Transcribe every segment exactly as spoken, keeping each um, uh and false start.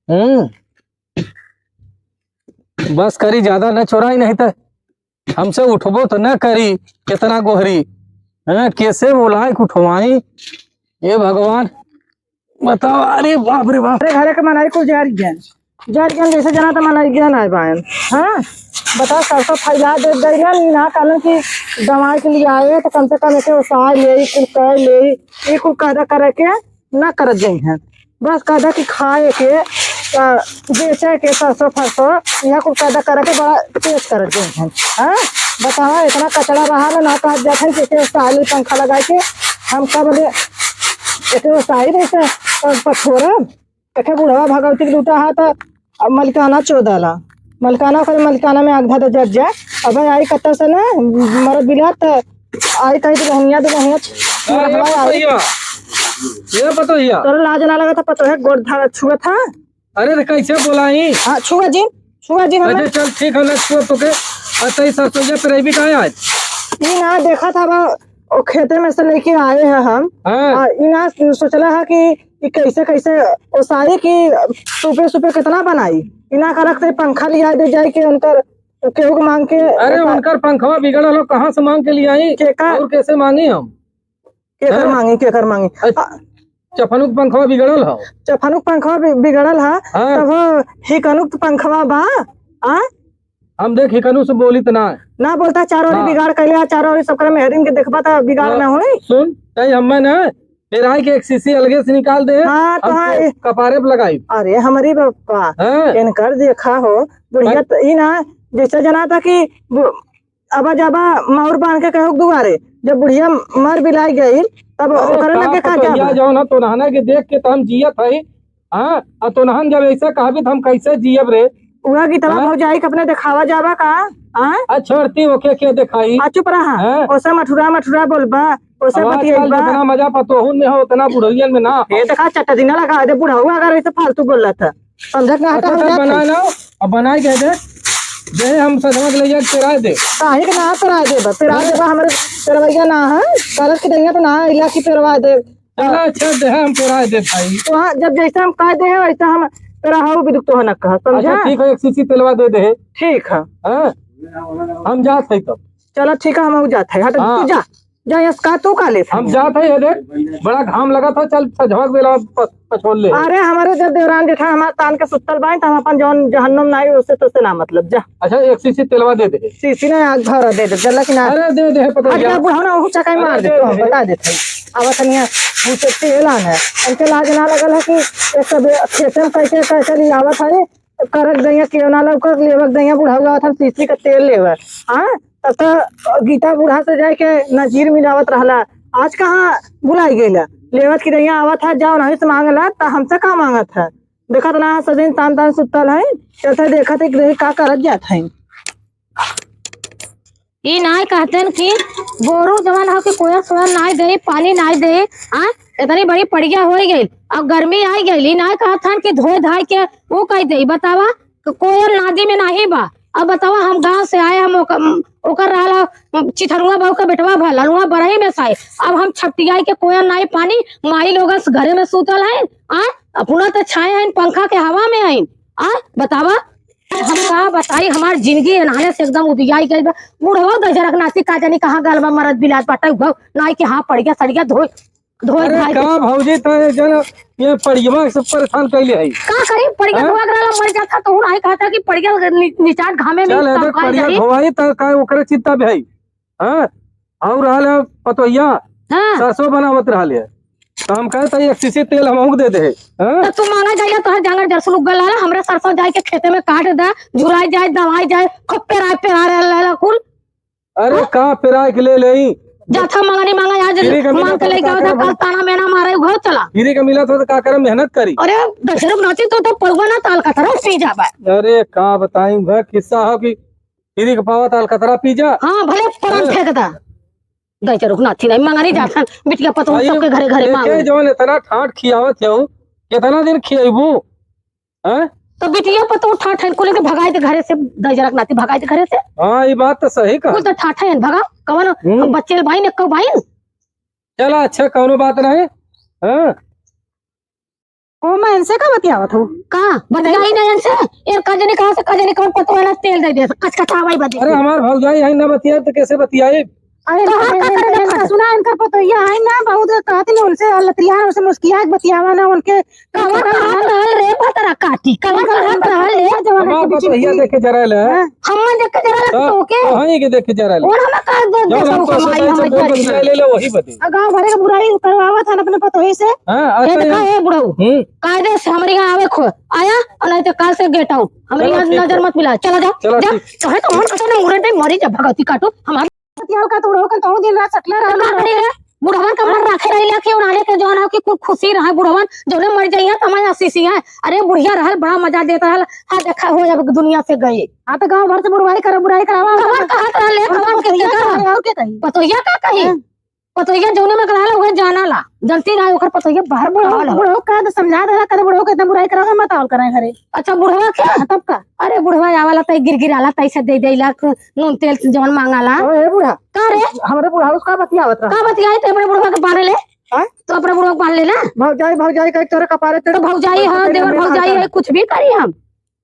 हम्म, बस करी, ज्यादा न चोराई, नहीं त हमसे उठबो त न करी, केतना गोहरी। हाँ, कैसे बोलाए के उठवाई? ए भगवान, बताओ। अरे बाप रे बाप। अरे घरे के मनई कुल जर गए, जर गए, जैसे जना त मनई गए ना बायन। हाँ, बताओ, सरसों फैला दे गइलन, ई ना कहलन कि दवाई के लिए आए तो कम से कम एके ओसाए ले, कुल कर ले, ई कुल कायदा करे के ना करत जइहैं। बस कायदा कि खाए के, आ, बेचे के सरसों फरसों, इहाँ कुल कायदा करे के बड़ा तेज करत जइहैं। हाँ, बतावा, इतना कचरा रहा ना, ना कहत जात है कि एके ओसाए ले पंखा लगाए के, हम कब ले एके ओसाई रहे से, पर पठोरब। देखे बुढ़वा भगवती के लूटा है तो अब मलिकाना चोदाला, मलिकाना ओकरे मलिकाना में आग धर दे जर जाए। अब आई कत्ता से ना मरद बिलात तो आई कहीं दुल्हनिया दुल्हनिया छ-, अरे दुल्हनवा आई। पतोहिया, ये पतोहिया। तोरे लाज ना लगा था, पतोहे गोड़ धर छुआ था। अरे तो कैसे बोलाई? हाँ, छुआ जिन, छुआ जिन हमें। अच्छा चल ठीक है, ना छुआ तो के। अच्छा, ई सरसोइया पेराइबी का आज? ई ना देखा था बा, ओ खेते में से लेके आए हैं हम। हाँ। आ, इना सोचला है कि, कि कैसे, कैसे ओसाई कि सुपे, सुपे कितना बनाई। इना का रखते पंखा लिया दे जाए के उनकर, केहू के मांग के। अरे, ओसा- उनकर पंखवा बिगड़ल हो, कहाँ से मांग के लियाई? केकर? और कैसे मांगी हम? केकर हाँ? मांगी, केकर मांगी? अच्छा। आ, चफनुक पंखवा बिगड़ल हो। चफनुक पंखवा बि-, बिगड़ल है, हाँ। तब हिकनुक तो पंखवा बा, आ? हम देख, हिकनु से बोली त ना। ना बोलता, चारों ओरी हाँ। बिगाड़ कैले, आ चारों ओरी सबकर मेहरिन के देखबा त बिगाड़ हाँ, ना होई। सुन, तई हम्मे ना, पेराई के एक सीसी अलगे से निकाल दे, हाँ, तो हम हाँ, के ए- कपारे पे लगाई। अरे, हमरी बापा, हाँ। इनकर देखा हो, बुढ़िया हाँ। त ई ना, जैसे जना था कि बु-, अब जब मौर बांध के कहो दुआरे, जब बुढ़िया मर बिलाई गई, तब अरे, ओकरे का लगे का पतोहिया जाबा? जौन है, तोनहना के देख के तो हम जियत हई। हाँ, आ तोनहन जब ऐसा कहबी तो हम कैसे जियब रे? उहा गीतवा हाँ? भौजाई के अपने देखावा जाबा का? हाँ? आ छोड़ती ओके के देखाई? आ चुप रहा। हाँ? ओसे मठुरा मठुरा बोलबा, ओसे अब आजकल बतियबा। जितना मजा पतोहुन में हो, उतना बुढ़ियन में ना हो। ये देखा, चट्टा दिना लगा दे बुढ़ऊ, अगर ऐसे फालतू बोलत है। समझत ना अच्छा, हम तब जात बनाए हई। ना, अब बनाए के दे, दे हम सजवा के ले जाके पेराए दे। काहे के ना पेराए देबा? पेराए अरे। देबा, हमरे पेरवैया ना है, गलत के दैया तो ना है, इला की पेरवा दे। चला, अच्छा, दे हम पेराए दे भाई। तो हाँ, जब जैसे हम कह दे हैं, वैसे हम पेराहू भी दुख तो है ना कहा, समझा? अच्छा, ठीक है, एक सीसी तेलवा दे दे। ठीक है। हाँ? हम जात है तब। चला, ठीक है, हम जात है। हट, हाँ। तू जा। जा, यस का तू का लेत हम है? जात है, ये देख, बड़ा घाम लगा था, चल सजवा के बेला प-, पछोड़ ले। अरे, हमारे जब देवरान जेठा हमार तान के सुतल बाइन, त हम अपन जौन जहन्नुम नाई, उससे तो से ना मतलब, जा। अच्छा, एक सीसी तेलवा दे दे। सीसी ना, आग भर दे दे, जल्ला की ना। अरे, दे दे, पता अरे, क्या? बुढ़ौना, ओहू चकाई मार अरे, दे, दे तो हम दे। बता देत है। अब तनिया, मुझे तेल आना है। हमके लाज ना लगल है कि ये सब खेते में कैसे, कैसे ले आवत है। करक दइया केव ना लौकक, लेवक दइया बुढ़ऊ आवत हम सीसी का तेल लेवे। हाँ, तब तो गीता बूढ़ा से जाए के नजीर मिलावत रहला। आज कहाँ भुलाई गइला? लेवत की दइया आवत है, जाओ नहीं से मांगला, त हमसे का मांगत है? देखत ना सजिन तान तान सुतल है, चलते देखत है कि का करत जात है। ई नाय कहतन कि बोरू जवन हो कि कोयल सोयल नाय दे, पानी नाय दे, आ, इतनी बड़ी पड़िया होई गइल, अब गर्मी आई गइल, ई नाय कहतन कि धोए धाए के ऊ कह दे, बतावा, कि कोयल नादी में नाही बा। अब बतावा, हम गांव से आए, हम ओकर, ओकर रहला, चिथरुआ बहू के बेटवा भा ललुआ बरही में से आए, अब हम छपटियाई के कोयल नाई पानी, माई लोग घरे में सूतल है, आ, अपना तो छाए हैं, पंखा के हवा में हैं, आ, बतावा, हम का बताई, हमार जिंदगी एनहाने से एकदम उबियाई गइल बा। बुढ़वा गजरक नाची का जानी कहाँ गल बा, मरद बिलात बाटे, उभव नाई के हाँ पड़िया सड़िया धोए, धोए अरे धाए के। का भौजी, तैं जन ये पड़ियवा से परेशान कैले है। का करी, पड़िया हाँ? धोआ के रहला, मर जाता तो हूँ, नाई कहता कि पड़िया नि-, निचाट घामे में चल, तब अबे का पड़िया जाई? धोवाई त का ओकरे चिंता भी है। हाँ? और रहल है पतोहिया, हाँ। सरसों बनावत रहल है। तो हम कहत है, "एक सीसी तेल हमहू के दे दे।" हाँ? तो तू मांगा जाइए, तोहर जांगर जरसुल उगल रहला, हमरा सरसों जाए के खेते में काट दा, झुराई जाए, दवाई जाए, खूब पेराए, पेराए रहल रहला कुल। अरे, हाँ? का पेराए के ले लेई? जात हा मंगनी मांगा, आज फ्री का मिला मांग के तो लेके का आवत हा, करब? कल ताना मेना मारे, घर चला। फ्री का मिला तो का करब, मेहनत करी। अरे, दशरथ नाची तो, तो पड़ुआ ना ताल का तरह पी जाबा। अरे, का बताई, वह किस्सा हो कि फ्री के पावा त अलकतरा पी जा। हाँ, भले परान हाँ। फेंक दा। गई चरुक नाथी नहीं, मंगनी जात हन, बिटिया पतोह अरे, सबके घरे घरे देखे मांगो। जवन इतना ठाट खियावत हऊ, कितना दिन खियाइबू? हैं? तो बिटिया पतोह ठाट हन, कुल के भगाई दे घरे से, गई जरक नाथी भगाई दे घरे से। हाँ, ये बात तो सही कहा। कुल तो ठाट हन, भगा, कवन हम्म। हम बच्चे बाइन, एक्को बाइन। चला, अच्छा, कौनो बात नहीं। हाँ? ओ, मैं इनसे का बतियावत हूँ? का? बतियाई ना इनसे। यार, का जाने कहाँ से, का जाने कौन पतवा ना तेल दे दे, कचकचावइ बदे। अरे, हमार भौजाई है, ना बतियाई तो कैसे बतियाई? अरे, कहाँ इनका, का इनका, करे इनका, बता? सुना, इनकर पतोहिया है ना, बहुत कहती ना उनसे, लतरिया उनसे मुस्किया के बतियावा ना, उनके कवन कहा कहल रे भतरा काटी, कवन कहा कहल रे? जमाना हमार के बीच में पतोहिया देख के जरा ले। हाँ। हम देख के जरा ले हाँ, तो के? हाँ, ये के देख के जरा ले। और हम का दे, जब दे हम सब तो हमारी, सोचे हमारी सब बात। बतिया ले ले, वही बते। आ, गाँव भरे के बुराई करवावत हन अपने पतोही से। हाँ, ये अच्छा देखा, है। ए बुढ़ऊ, हम्म। कायदे से हमरे यहाँ आवे खो, आया, और नहीं तो काल से get out। हमरे चलो, यहाँ ठीक नजर है। मत मिला, चला जाओ, चलो, जाओ। ठीक। चाहे तो मन कसम मुरे नहीं मरी जा, भगवती काटू, हमारे पतियाल का तो उड़ो के कहूँ दिन रात सटला रहल का रहो। करे रे? बुढ़वन का मन राखे रही ला कि उड़ाने के जौन हो कि कुल खुशी रहे बुढ़वन, जौने मर जाइए तो हमारे आशीष है। अरे बुढ़िया रहल, बड़ा मजा देत रहल, हाँ देखा हो अब दुनिया से गए। हाँ तो गाँव भर से बुढ़वाई करा, बुराई करावा। कवन कहत रहले, कवन के, के कहा? और के कही? पतोहिया का कही? हाँ। पतोहिया जौने में रहल उहे जाना ला, जनती ना ओकर पतोहिया बाहर बुढ़ऊ, पढ़ल हो। बुढ़ऊ का तो समझा देला, करे बुढ़ऊ के इतना बुराई करावा, मत आवल कराए घरे। अच्छा बुढ़वा के? हाँ, तब का? अरे बुढ़वा आवाला तई गिरगिराला तई से दे देला, नून तेल जवन मांगाला। ओ, ए बूढ़ा। का रे? हमरे बुढ़ऊ से का बतियावत रहा? का बतियाई? तो अपने बुढ़वा के पाले ले। हाँ? तो अपने बुढ़वा के पाले ले ना। भौजाई, भौजाई कहे तोरे कपारे चढ़। तो भौजाई, हाँ, देवर भौजाई है, कुछ भी करी हम।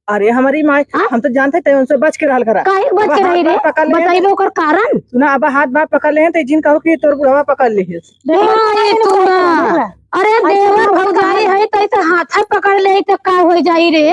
अरे हमारी माई, हाँ? हम तो जानते थे उनसे बच के रहल करा। काहे के बच के रही रे? बताइबे ओकर कारण। सुना, अब हाथ बार पकड़ ले हैं, तो जिन कहो कि तोर बुढ़वा पकड़ ले है। हाँ, ये तो ना। अरे देवर भौजाई है, तो ऐसे हाथ पकड़ ले, तो का हो जाई रे?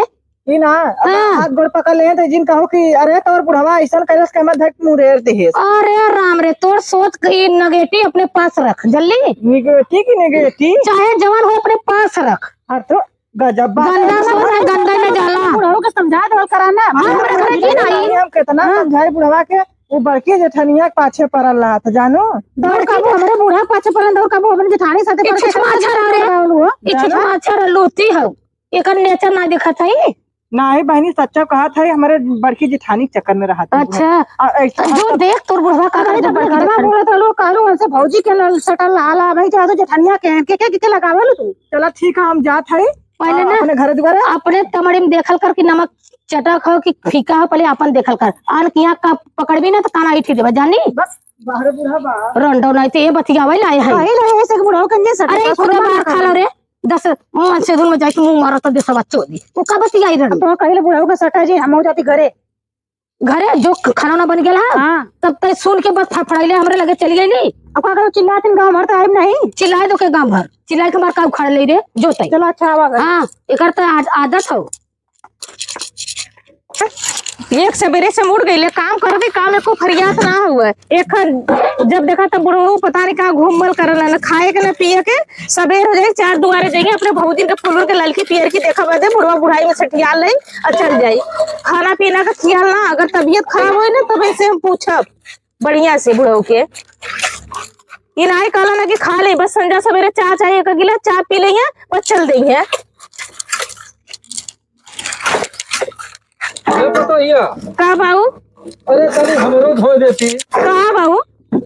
ई ना, अगर हाँ। हाथ गोड़ पकड़ लेहे तो जिन कहो कि अरे तोर बुढ़वा अइसन कैलस के हमर धक मुरेर देहेस। अरे राम रे, तोर सोच के ई negative अपने पास रख, जल्दी। Negative की negative? चाहे जवन हो अपने पास रख। अरे तो गजब बात गंदा है। सोच है, गंदा में जाला। बुढ़ऊ के समझा देवल करा ना। हाँ, हमरा घर की नहीं। हम कितना हाँ। समझाई बुढ़वा के, वो बड़की जेठनिया के पाछे पड़ल रहा था, जानो। दौड़ बड़की कबो हमरे बूढ़ा के पाछे पड़ल, दौड़ कबो हमरे जेठानी साथे ई पड़ के छुछुमाछर रे। ई जानो। छुछुमाछर लूटी हौ। एकर nature ना दिखत है। नाही बहिनी, सच्चा कहत है, हमरे बड़की जेठानी के चक्कर में रहत है। अच्छा। आ, ऐसा जो मतलब देख तोर बुढ़वा का अरे, करत तो बड़की घरवा जेठानी। बोलत रहलो, कहलो, उनसे भौजी के लल सटल आला, भाई, जा तो जेठनिया के, के, के, के लगावल तू? चला ठीक है, हम जात है। पहले आ, ना अपने घर दुआरे। अपने तमड़ी में देखल कर कि नमक चटक हो कि फीका हो, पहले अपन देखल कर। आन किया का पकड़बी ना तो काना इठी देबा, जानी? बस, बाहर बूढ़ा बा। रंडो नहीं तो ये बतियावे लाए है। कहीं नहीं, ऐसे बुढ़ाओ कंजे सटल अरे, बा, खुद सुनवा मार ना खा लो करे। रे। दस मन से धुन में जाके मुंह मारत देसवा चोदी। वो का बतियाई रहन? अब तो कहिले बुढ़ऊ के सटा जी, हम हो जाती घरे। घरे जो ख-, खाना ना बन गेल है, हाँ। तब तय सुन के बस फड़फड़ाइले हमरे लगे चली गई नी। अब का करो, चिल्लातिन गाँव भर तो आइब नहीं। चिल्लाए दो के गाँव भर, चिल्लाए के हमार का उखाड़ ले रे, जो तय। चलो अच्छा आवा घरे। हाँ, एकर तो आद-, आदत हो। एक सबेरे से मुड़ गईले, काम कर दे, काम एको फरियात ना हुए। एक जब देखा तब बुढ़ऊ पता नहीं कहाँ घूमल करल, न खाए के न पिए के। सबेर हो जाए, चार दुआरे जाइए, अपने भौजिन के फुलुर के ललकी पियर की देखा बदे बुढ़वा बुढ़ाई में सठियाल रही और चल जाई। खाना पीना का खियाल ना, अगर तबीयत खराब होई ना तब ऐसे हम पूछब बढ़िया से बुढ़ऊ के। ई नाई कहला ना कि खा ले, बस संझा सबेरे चाह चाहिए, एक गिलास चाह पी ले, बस चल दे है। अरे पतोहिया। का बाऊ? अरे तनी हमरो धोए देती। का बाऊ?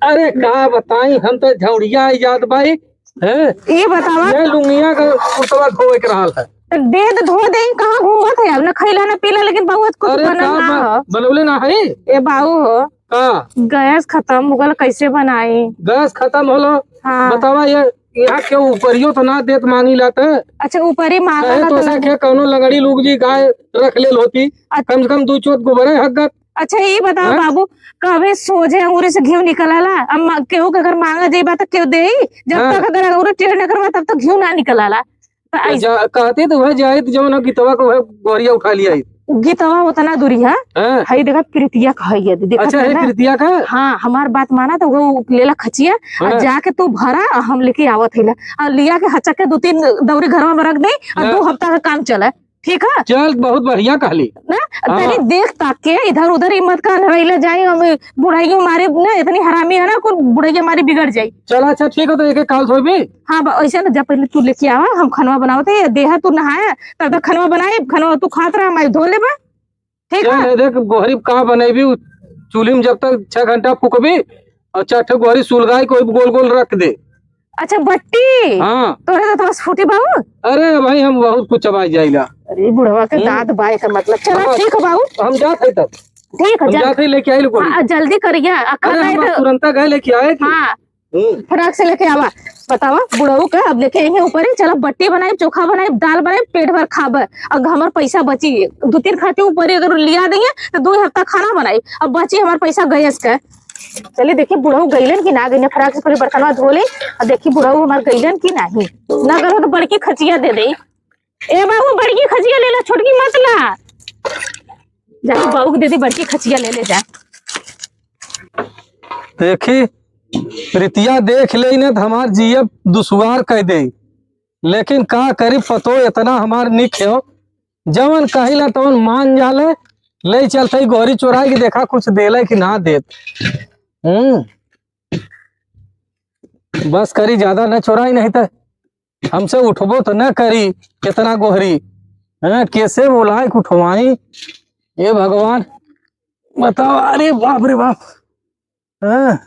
अरे का बताई, हम तो झौड़िया आई जात बाई। हैं? ये बतावा। ये लुंगिया का कुर्तवा धोए के रहल है। तो दे तो धो दे, कहाँ घूमत है अब? ना खैला ना पीला, लेकिन बाऊ आज कुछ अरे बनल का ना बा-, हो। बनौले ना है? ए बाऊ हो। का? गैस खत्म हो गल, कैसे बनाई? गैस खत्म होलो? हाँ। बतावा ये, यहाँ के ऊपरियो तो ना देत मांगी लात। अच्छा, ऊपरी मांगा कहे ना तो तो से लगे। के कौनो लंगड़ी लुगड़ी गाय रख लेल होती, अच्छा। कम से कम दू चोट गोबरे हक गत। अच्छा, ये बताओ हाँ? बाबू, कबे सोझे अंगूरी से घी निकलला? अब मा-, केहू के अगर मांगा जाई बा तो केहू देई? जब हाँ। तक अगर अंगूरी टेढ़ न करबा तब तक घी ना निकलला। तो तो ऐसे जा, कहते तो वह जाए तो जवन गीतवा को वह गोरिया उठा लिया है। गीतवा उतना दूरी है। हाँ। हई देखा प्रीतिया का है ये, देखा अच्छा, तो है ना? प्रीतिया का? हाँ, हमार बात माना तो वो लेला खचिया, और हाँ। जाके तू भरा, और हम लेके आवत है ला। और लिया के हचक के दो तीन दौरी घरवा में रख दे, और हाँ। दो हफ्ता का काम चले। ठीक है? चल, बहुत बढ़िया कहली। ना? हाँ। तनी देख ताक के इधर उधर हिम्मत का रहिला जाए, हम बुढ़ाइयों मारे ना, इतनी हरामी है ना, कुल बुढ़ाइया मारे बिगड़ जाई। चल, अच्छा, ठीक है, तो एक एक काल धोबी। हाँ, बा-, ऐसे ना, जब पहले तू लेके आवा, हम खनवा बनावत है, देहा तू नहाया, तब तक खनवा बनाई, खनवा तू खात रहा, मैं धो लेबा। ठीक चल, है? ये देख, गोहरी का बनैबी, उ चूल्ही में जब तक छह घंटा फूकबी, और चार ठो गोहरी सुलगाई के गोल गोल रख दे। अच्छा, बट्टी? हाँ। तोरे तो थोड़ा फूटी बाबू। अरे भाई, हम बहुत कुछ चबाई जाइला। अरे, बुढ़वा के हम्म। दांत बाय का मतलब। चला, हाँ, ठीक है बाबू। हम जात है तब। ठीक है, हम जल-, जात है, लेके आई लो गोहरी। हाँ, जल्दी करिया, अखा अरे, नहीं हम तो तुरंता गए लेके आए थे। हाँ। हम्म। फटाक से लेके आवा। बतावा, बुढ़ऊ के अब देखे यहीं ऊपर ही, चला बट्टी बनाई, चोखा बनाई, दाल बनाई, पेट भर खाबे। अब हमार पैसा बची, दो तीन खाती ऊपर ही अगर लिया देंगे तो दो हफ्ता खाना बनाई, अब बची हमार पैसा गैस के। चली देखी बुढ़ऊ गइलन कि ना गइलन, फटाक से पहले बर्तनवा धो ले, अब देखी बुढ़ऊ हमार गइलन कि नाही। ना गइल हो तो बड़की खचिया दे दे। ए बाबू, बड़की खचिया ले ला, छोटकी मत ला। जा बाबू के दे दे, बड़की खचिया ले ले जा। देखी, प्रीतिया देख लेई न त हमार जियब दुश्वार कइ देई। लेकिन का करी, पतो एतना हमार निक हो, जवन कहिला तवन मान जाले। ले चलते ही गोहरी चोराई के देखा कुछ देले कि ना देत। हम्म, बस करी, ज्यादा न चोराई, नहीं त हमसे उठबो त न करी एतना गोहरी। हैं, कैसे बोलाए के उठवाई? ए भगवान, बताओ। अरे बाप रे बाप। हैं,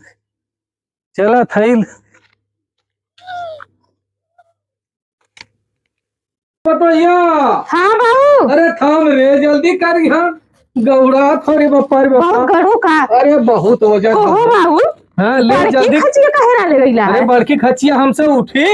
चला थैल। पतोहिया। हाँ बाबू। अरे थाम रे, जल्दी कर यहाँ। गौड़ा थोड़ी बप्पा रे बप्पा। बहुत गढ़ू का? अरे बहुत वजन कहो है। बाबू। हाँ, ले बड़की जल्दी। खचिया काहे ना ले गईला अरे है? बड़की खचिया हमसे उठी।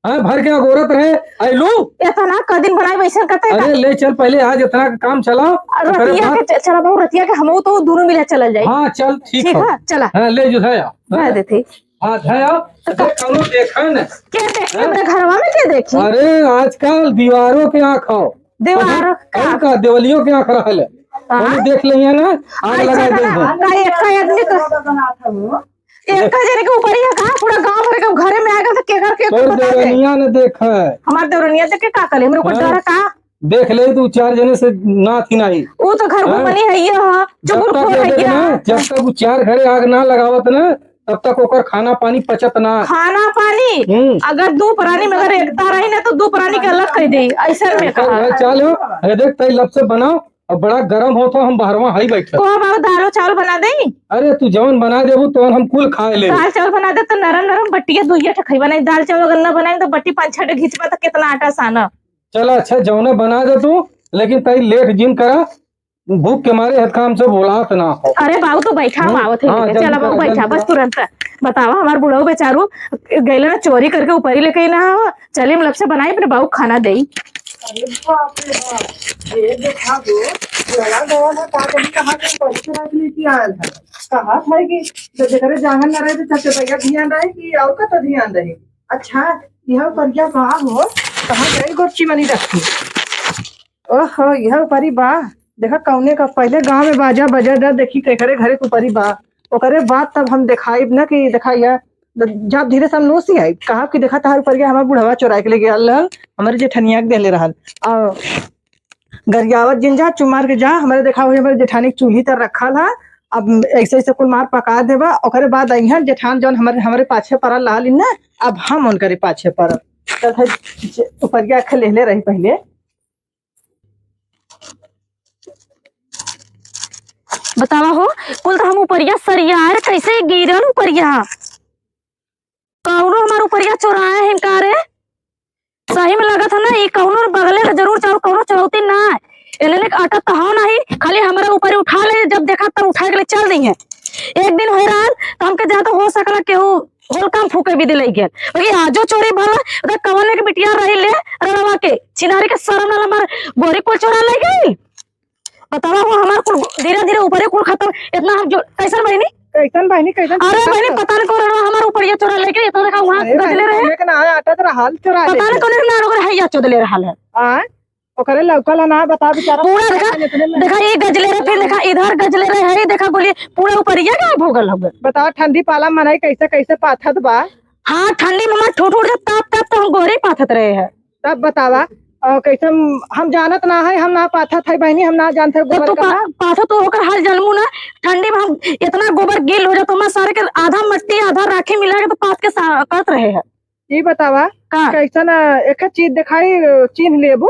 हाँ, भर के अगोरत रहे, आइलू। इतना क दिन बनाई वैसे करते अरे का? ले चल, पहले आज इतना का काम चलाओ, अरे ओकरे रतिया बाद के च-, चला बाबू, रतिया के हमहू तो दोनों मिले चलल जाई। हाँ, चल, ठीक ठीक हो। है, चला। हाँ, ले जो है, जा हाँ। देते। हाँ, धया, तो अरे, का कौनो देखा न। के देखी? हैं? हमरे घरवा में के देखी? अरे, आजकल दीवारों के आँख हो। दीवारों कौनो का? का देवलियों के आँख रहल है। हाँ। कौनो देख लेंगे ना, आग अच्छा, लगा देंगे। का एक का आदमी का, एक का जने के ऊपर ही है, कहाँ पूरा गांव भर के घरे में आएगा तो केकर के तोर पता है? देवरनिया ने देख है। हमार देवरनिया देख के का करे? हमरे को हाँ। डर है का? देख ले तू, चार जने से ना थी नाही। वो तो घर हाँ? घुमनी है, ये है, जब तक चुगलखोर ये है, देख ये ना, है। जब तक वो चार घरे आग ना लगावत ना, तब तक ओकर खाना पानी पचत ना। खाना पानी? हम्म। अगर दो प्राणी में अगर एकता रही ना, तो दो प्राणी के अलग कर दे, ऐसा में ओकर कहा। घर चाल हो, ये देख, तई लब से बनाओ, अब बड़ा गरम होत हो, हम बहरवा हई बैठे। को बाबू, दालो चावल बना दे? अरे, तू जवन बना देबू, तवन हम कुल खाए ले। दाल चावल बना दे, तो नरम नरम बट्टिया दुइया ठे खइबा नहीं। दाल चावल अगर न बनाई, तो बट्टी पाँच छह ठे घिचबा, तो कितना आटा साना। चला अच्छा, जौने बना दे तू, लेकिन तई लेट जिन करा, भूख के मारे हर काम से बोलात ना हो। अरे बाबू, तू बैठा, हम हम्म, आवत है हाँ, लेके। जल्दी चला बाबू, करा, बैठा, जल्दी बस करा। तुरंत। बतावा, हमार बुढ़ऊ बेचारू गइले ना चोरी करके ऊपरी लेके ना हो। चली, हम लब से बनाई, अपने बाबू खाना देई। अरे बाप रे बाप, ये देखा दो, गया गया ना, का जाने कहाँ से ऊपरी चोरा के लेके आयल है। कहा था कि जो जेकरे जांगन ना रहे, तो चचे भैया ध्यान रहे कि और का तो ध्यान रहे। अच्छा, यह ऊपरिया बा हो, कहाँ गई गोपची मनी रखी? ओहो, यह ऊपरी बा। देखा कौने का, पहले गांव में बाजा बजा जा, देखी केकरे घरे के ऊपरी बा। ओकरे बाद तब हम देखाइब ना कि देखा यह, जब धीरे से हम नोसी आई, कहा कि देखा तहार ऊपरिया हमार बुढ़वा चोरा के ले गया रहल, हमारे जेठनिया के देले रहल। आ गरियावत जिन जा, चुमार के जा, हमारे देखा हुई हमारे जेठानी के चूल्ही तर रखल है। अब ऐसे ऐसे कुल मार पका देबा, ओकरे बाद अइहन जेठान जौन हमारे, हमारे पाछे पड़ल रहल ना, अब हम उनकरे पाछे पड़ब। तब है जे ऊपरिया खे लेले रही पहले। बतावा हो, कुल तो हम ऊपरिया सरिया, अरे कैसे गिरल ऊपरिया? कौनो हमार ऊपरिया चोराए हैं का रे? सही में लगत है ना, ई कौनो बगले का जरूर चाहो, कौनो चुनौती ना है। एने लेके अटत तो हो नहीं, खाली हमरा ऊपर उठा ले, जब देखा तब उठा के ले चल देइहैं। एक दिन होए रहल, तो हमके जहाँ तो हो सकला केहू होल काम फूके भी दिलाई गया। बाकी आजो चोरी भला, तो कवने के बिटिया रही ले, रड़वा के, छिनारी के शरम ना हमार गोरी कुल चोरा ले गई। बतावा हो, हमार कुल धीरे धीरे ऊपरे कुल खत्म। इतना हम जो, कैसन बहिनी? कैसन बहिनी, कैसन अरे खत्म? बहिनी, पता नहीं कौन रहा, हमार ऊपरिया चोरा लेके इतना देखा वहाँ अरे गजले बहिनी, रहे। कौने के ना आया, आटा तो रहा, चोरा पता नहीं लेके। कौन के ना ओकरे है या चोदले रहल है। आय, ओकरे लौकल है ना, बता बेचारा। पूरा देखा, इतने में देखा ये गजले रहे, फिर देखा इधर गजले रहे है, देखा गोली पूरा ऊपरिया गायब हो गल हवे। बतावा ठंडी पाला मनई कैसे कैसे पाथत बा। हाँ, ठंडी में हमार ठूठ उठ जात, ताप ताप तो हम गोहरे पाथत रहे हैं। तब बतावा, अ, कैसे हम, हम जानत ना है, हम ना पाथत है बहिनी, हम ना जानत है तो गोबर तू का पा-, ना। पाथत तो ओकर हाल जानबू ना, ठंडी में हम इतना गोबर गील हो जात, हमार सारे के आधा मट्टी आधा राखी मिला के तो पाथ के सा-, करत रहे हैं। ई बतावा, का? कैसन, अ, एक चीज देखाई, अ, चिन्ह लेबू?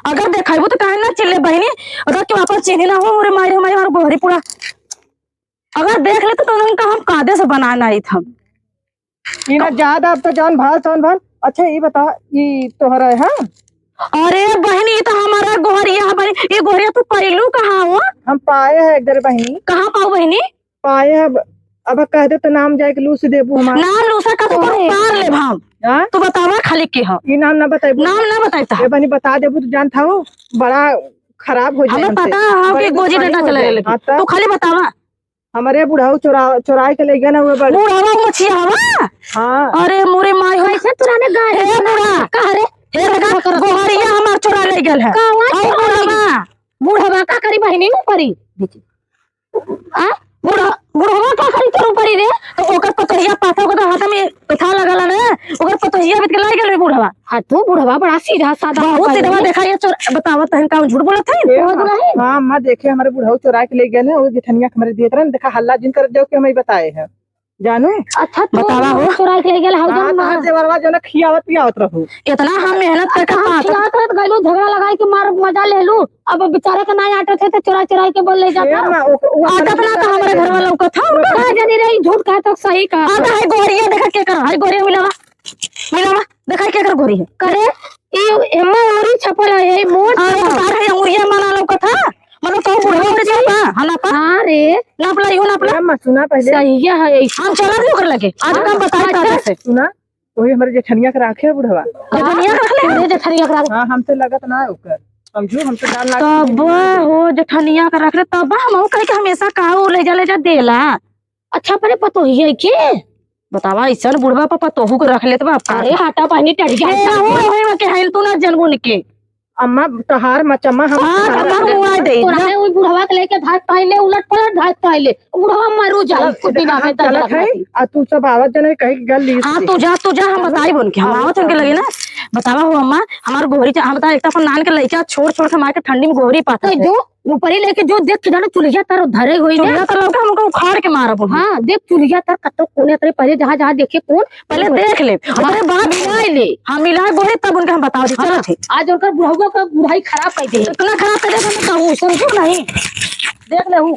अगर देखाइबू तो काहे ना चिन्ह ले बहिनी, अगर तू अपन चिन्ह ना हो, मोरे मारे हमारे, हमारे गोहरी पूरा, अगर देख लेते तो उनका हम कायदे से बना ना आई था। ई ना ज्यादा अब तो जौन भल, तौन भल। अच्छा, ई बता, ई तोहरा है, हाँ? अरे बहिनी, ई तो हमारा गोहरिया है बहिनी। ई गोहरिया तू पइलू कहाँ हो? हम पाए हैं एक जरे बहिनी। कहाँ पाऊ बहिनी? पाए हैं ब-, अब कह दे तो नाम जाए के लूस देबू हमार। नाम लूसा का तो तोहे मार लेब हम। हाँ? तू बतावा खाली के ह? ई नाम ना बताइबू। नाम ना बताइता। ए बनी बता देबू तो जानत हऊ, बड़ा खराब हो जाए हमें हमसे। पता है बड़ी कि गोजी दुश्मनी डंडा हो चले जाए। लगे। हाँ, तब? तू खाली बतावा। हमरे बुढ़ऊ चोरा, चोराई के ले गए ना, वो बड़ बुढ़वा मछिया हवा? हाँ। अरे मोरे माई हो। कैसे चुराने गए? हे बूढ़ा। कहाँ रे? हे देखा, गोहरिया हमार चोरा ले गल है। कहाँ अरे चोरा ले बुढ़वा। बुढ़वा का करी बहिनी, ऊ करी। आ? बुढ़ा, बुढ़वा का करी तोर ऊपरी रे? तो ओकर पतोहिया पाथा, ओकर हाथ में कथा लगल है ना, ओकर पतोहिया बीत के लाई गल बुढ़वा। हाँ, तू बुढ़वा बड़ा सीधा साधा बहुत सीधा। देखा ये चोर, बतावत है, का झूठ बोलत है? ए, बहुत नहीं। हाँ, अम्मा देखे, हमरे बुढ़ऊ चोरा के ले गए हैं, वो जेठनिया के हमरे देत रहे, देखा हल्ला जिन कर जाओ कि हमें बताए हैं, जानू। अच्छा, तू बतावा हो। चोरा के ले गए, हाँ, हौदन तोहर देवरवा जो ना खियावत पियावत रहू। इतना हम मेहनत करके अच्छा, हम पात खियावत रहत गइलू, झगड़ा लगाई के मार मजा ले लू। अब बेचारे के नाई आटत है तो चोरा चोराई के बोल ले जाता। ए माँ, ओ, ओ आटत ना तो हमारे घर वाला लौकत था। का जानी रे, झूठ कहा तो सही कहा। अब है गोरिया, देखा के कर, है गोरिया मिलावा, मिलावा, देखा के कर गोरी है। करे, ई एम्मा औरी छपल है, ई मोर अरे छपल। तार है, उंगलिया माना लौकत था। मतलब तो बुढ़वा उड़ जाता, हाँ ना पा। हाँ रे। नाप ला, इहो नाप ला। ए माँ, सुना पहले। सही है, ई हम चला भी ओकर लगे। आज हाँ, काम बताए अच्छा। तारे से। सुना, वही हमारे जेठनिया के राखे है बुढ़वा। जेठनिया के रख ले? अरे जेठनिया के राखे। हाँ, हमसे लगत ना है ओकर। समझू, हमसे डाल लाग तब हो जेठनिया के रख ले, तब हम कहे कि हमेशा का ऊ ले जा, ले जा देला। अच्छा, अपने पतोहिया के? बतावा, ऐसन बुढ़वा पर पतोहू के रख लेत बा, अब का अरे करी? हाटा पानी टट जाए। ए, हो, हो, हो, के है, तू ना जनबू के। अम्मा, तहार मचम्मा हम हाँ, तहार मुआ दे। तोरा है, ओई बुढ़वा के लेके भाग पाइले, उलट पलट भाग पाइले। बुढ़वा मरू जाई, चलत, कुछ दिन हम में चलत दर्द है, आ तू सब आवत जने कहीं गल ली हाँ, से। तू जा, तू जा, हम बताई बन के, हम आवत उनके लगे ना। बतावा हो अम्मा, हमार गोहरी चा-, हम बता, एक तो अपन नान के लइका छोड़, छोड़ के मार के ठंडी में गोहरी पाता कह है। जो, ऊपरी लेके जो देख के जानो चुलिया तारो धरे होई ना। चुलिया तारो का हमको उखाड़ के मारब हम। हाँ, देख चुलिया तार कतो कोने तरे पहले जहाँ, जहाँ देखे कौन पहले देख ले, हाँ, ओकरे बाद मिलाए ले। हाँ, मिलाए गोहरी तब उनके हम बताओ दी, हाँ, चलो ठीक। आज उनकर बुढ़ाऊ का बुढ़ाई खराब कर दे। इतना खराब कर दे, हम कहूँ, समझो नहीं। देख ले हूँ।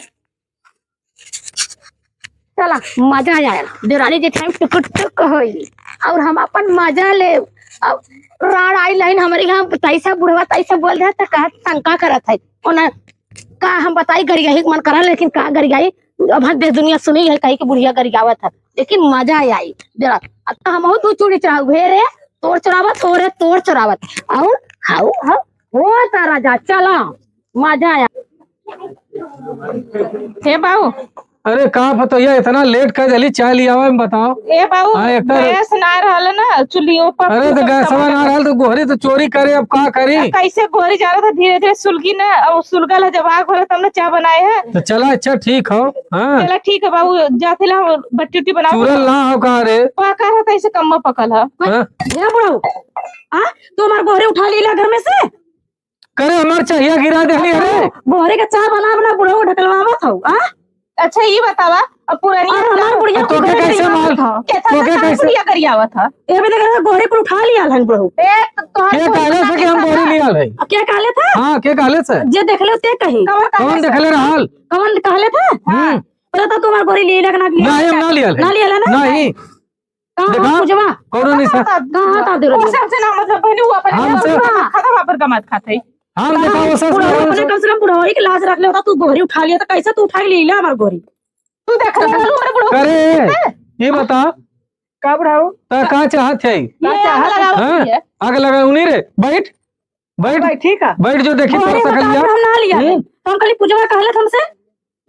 चला, मजा आया। देवरानी जेठानी टुक टुक होई। और हम अपन मजा ले। अब राड़ आई लाइन हमारे यहाँ तैसा बुढ़वा तैसा बोल रहा था, कहा शंका करत है। ओना का हम बताई, गरियाही के मन करा, लेकिन का गरियाही, अब हम देश दुनिया सुनी है कहीं के बुढ़िया गरियावत है, लेकिन मजा आई। जरा अब तो हम दू चूड़ी चढ़ाऊ, हे रे, तोर चढ़ावत, हो रे, तोर चढ़ावत। और हाउ, हाउ, हो तारा जा, चला, मजा आया। हे बाऊ। अरे का पतोहिया, इतना लेट कर देली, चाय ले आवे में बताओ। ए बाऊ, हाँ, एक तो गैस ना रहल ना, चुल्हियों पर अरे तो फूकत गैसवा ना रहल तो गोहरी तो चोरी करे, अब का करी? अब कैसे गोहरी जा रहा था, धीरे धीरे सुलगी ना, और सुलगल है, जब आग होला तब ना चाय बनाए है। तो चला, अच्छा ठीक हो। हाँ। चला ठीक है बाबू, जाते ला बट्टी उट्टी बनाओ। चूरल ना हो का रे? पका रहा था, ऐसे कम्मा पकल है। हाँ? हे बुढ़ऊ, आ, तू हमार गोहरी उठा लीला घर में से? करे हमार चहिया गिरा देली, अरे। गोहरी के चाह बना बना बुढ़ऊ ढकलवावत हऊ, आ? अच्छा, ई बतावा, अब पुरनिया अरे, हमार बुढ़िया अब तोके गोहरी कैसे गरियावत माल-, ह। केतना तोके साल कैसे? बुढ़िया गरियावत ह? ए भी देख, गोहरी पर उठा लिया हन बुढ़ऊ। ए, त-, तोहर के कोई कहले से कि हम गोहरी लिया है? अब के कहले था? हाँ, के कहले से? जे देखले ते कही। कौन कहले कौन से? देखले रहल? कौन कहले था? हम्म। पहले तो तुम्हार गोहरी लिए लग ना लिए। नहीं, हम ना लिया है। ना लिया है ना? नहीं। कहाँ देखा? पूजवा? कौनो नहीं सा- कहाँ था देर ओ सबसे ना मतलब बहनी, वो अपन हमसे- खतम, अपन कमात खात है। हम देखा, वो सब बुढ़ऊ अपने कम से कम बुढ़ऊ के लाज रख ले होता, तू गोहरी उठा लिया तो कैसे तू उठा के ले ला हमार गोहरी? तू देख ले रहलू हमरे बुढ़ऊ करे, हैं? ये बता, का बुढ़ऊ? त का चाहत है? ये आग लगावत हाँ? है। आग लगाऊ नहीं रे, बैठ, बैठ, बैठ, ठीक है। बैठ जो देखी गोहरी तोर सकल बता, जा। हम ना लिया है। हम्म। तो हम खाली पूजवा कहले हमसे।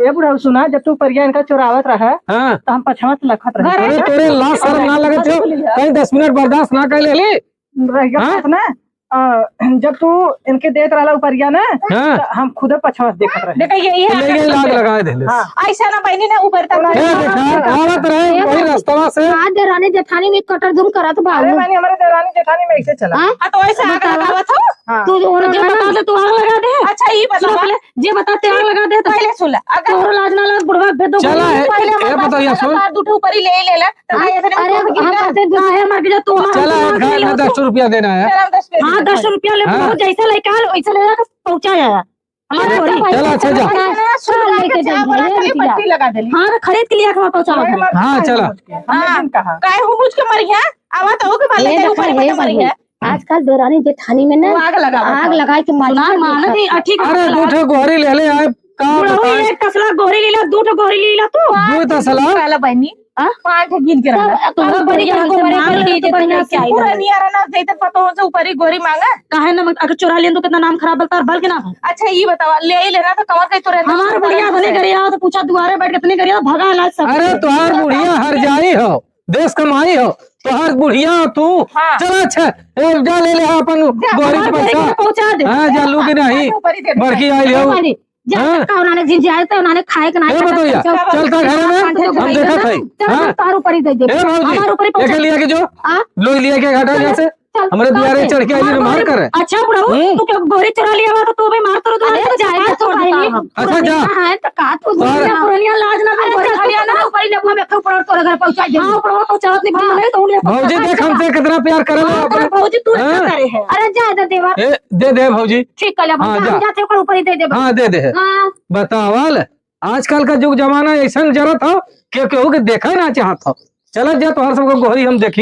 ए बुढ़ऊ सुना, जब तू परिया इनका चोरावत रहा, हाँ। तो हम पछवा से लखत रहे। अरे तोरे लाज शर्म ना लगत हो? कहीं दस मिनट बर्दाश्त ना कर ले? रह गया हाँ? बात ना, अ, जब तू इनके देत रहला उपरिया ना, हाँ। तो हम खुदे पछवा से देखत रहे। देखा, ये, ये तो ले गई, लाग लगाए देले। हाँ। ऐसा ना बहनी ना ऊपर तक। ए, देखा, आवत रहे वही रास्तवा से। हाँ, देरानी जेठानी में कटर धुन करत बा। अरे बहनी, हमारे देरानी जेठानी में ऐसे चला। हाँ? हाँ, तो ऐसे आग बतावा। लगावत हो? हाँ। तू जो तो जे बता दे, तू आग लगा दे। अच्छा, ये सुनो बतावा। पहले, जे बता, ते आग लगा दे तो। पहले सुन ले, अगर तोहरो लाज ना लग, बुढ़वा भेद दो चला है, पहले ए, हमारे बताइए, पास सुन। तार दू ठो ऊपर ही ले ही लेला, तो हाँ, भाई, ऐसे नहीं अरे, ऊपर गिर हम जा। कहते हैं, ना है, हमारे के जा, तू हमारे चला, को एक ना घर में ले दस लो। रुपया देना है। चला, हम दस रुपया हाँ, देना। दस रुपया ले, हाँ। बहुत जैसा लड़का है, वैसा ले जाकर पहुंचा जाएगा। हमारे चला, थोड़ी। चला, अच्छा, जा। हाँ, सुन, हाँ, लेके लेके जाइए, जाओ, ये बना के बिटिया। पट्टी लगा देली। हाँ, तो खरीद के लिया, हमारे पहुंचा हाँ। देगा। हाँ, चला। हाँ, काहे हो मुझ के मरिया? आवा तो हो के मार ले ये जाए, देखा, ऊपर ये मरिया। आजकल देरानी जेठानी में ना वो आग लगावत आग है। लगाए के मजा सुना, लेत मानत है। ही, आ, ठीक है, अरे, आग दू लगा ठो गोहरी ले ले आए, का बुढ़ऊ बताई? एक तसला गोहरी लीला, दू ठो गोहरी लीला तू। दू तसला? पहला बहनी, हाँ? पाँच ठो गिन के रखा। तब तोहरा तब बढ़िया तरीका हमसे से मांग मांग ले ले तो तो बढ़िया बढ़िया से। से पूरा नियारा ना देते पतोह से ऊपर ही गोहरी मांगा। काहे ना, अगर चोरा लेन तो कितना नाम खराब बलता और बल के ना हो। अच्छा, ये बतावा, ले ही लेना तो कमर कहीं तो रहता हमार है, बुढ़िया तो नहीं करिया, तो पूछा दुआरे बैठ के इतने करिया, भगा ना सब। अरे, तोहार बुढ़िया हर जाई हो, देश कमाई हो, तोहार बुढ़िया तू। हाँ। चल, अच्छा, ए, जा ले ले अपन जा, गोहरी के हमार पैसा। गोहरी के पहुंचा दे। हाँ, जा लू कि नहीं? ऊपर ही दे दे। बड़की आई हो। हमारी जा, हाँ? का उन्होंने जिन जाए तो उन्होंने खाए के ना ए, खाए, बतैया, चल, चल, चल, घर में, चल, हम चल, देखत चल, हई। चल, हाँ? तार ऊपर ही दे दे। ए, भौजी, हमार ऊपर ही एके पहुंचा। लिया के जो, हाँ? लोग लिया के घाटा चल, यहाँ से, चल, हमरे चल, दुआरे चल, चढ़ के आई, चल, मार करे। अच्छा, बुढ़ऊ, हम्म। तू क्या गोहरी चुरा लिया हुआ, तो तू भी मार, तोरे दुआरे अरे, तो जाए, चपाट तो तो भाई, पाएंगे। अच्छा, जा। पुरनिया है, तो का तू अरे, दुनिया चल। पुरनिया लाज ना अरे, बोल, चल, चल, चल, ऊपर ही ले, ऊपर ही, ऊपर तोरे घर पहुंचा दे। हाँ, ऊपर वो पहुंचावत नहीं, भाई, हाँ। नहीं तो उन्हें भौजी, पहुंचा देख, हमसे कितना प्यार करे लो हाँ, अपन। भौजी, तू हाँ? इतना करे है। अरे, जा, दे देवा। ए, दे दे, भौजी। ठीक कर ले, हाँ, हम जा। जाते ऊपर, ऊपर ही दे दे। हाँ, दे दे। हाँ। बतावल, आजकल का जुग जमाना ऐसन जरत हो कि केहू के देखा ना चाहत हो। चलत जा, तोहर सबके गोहरी हम देखी।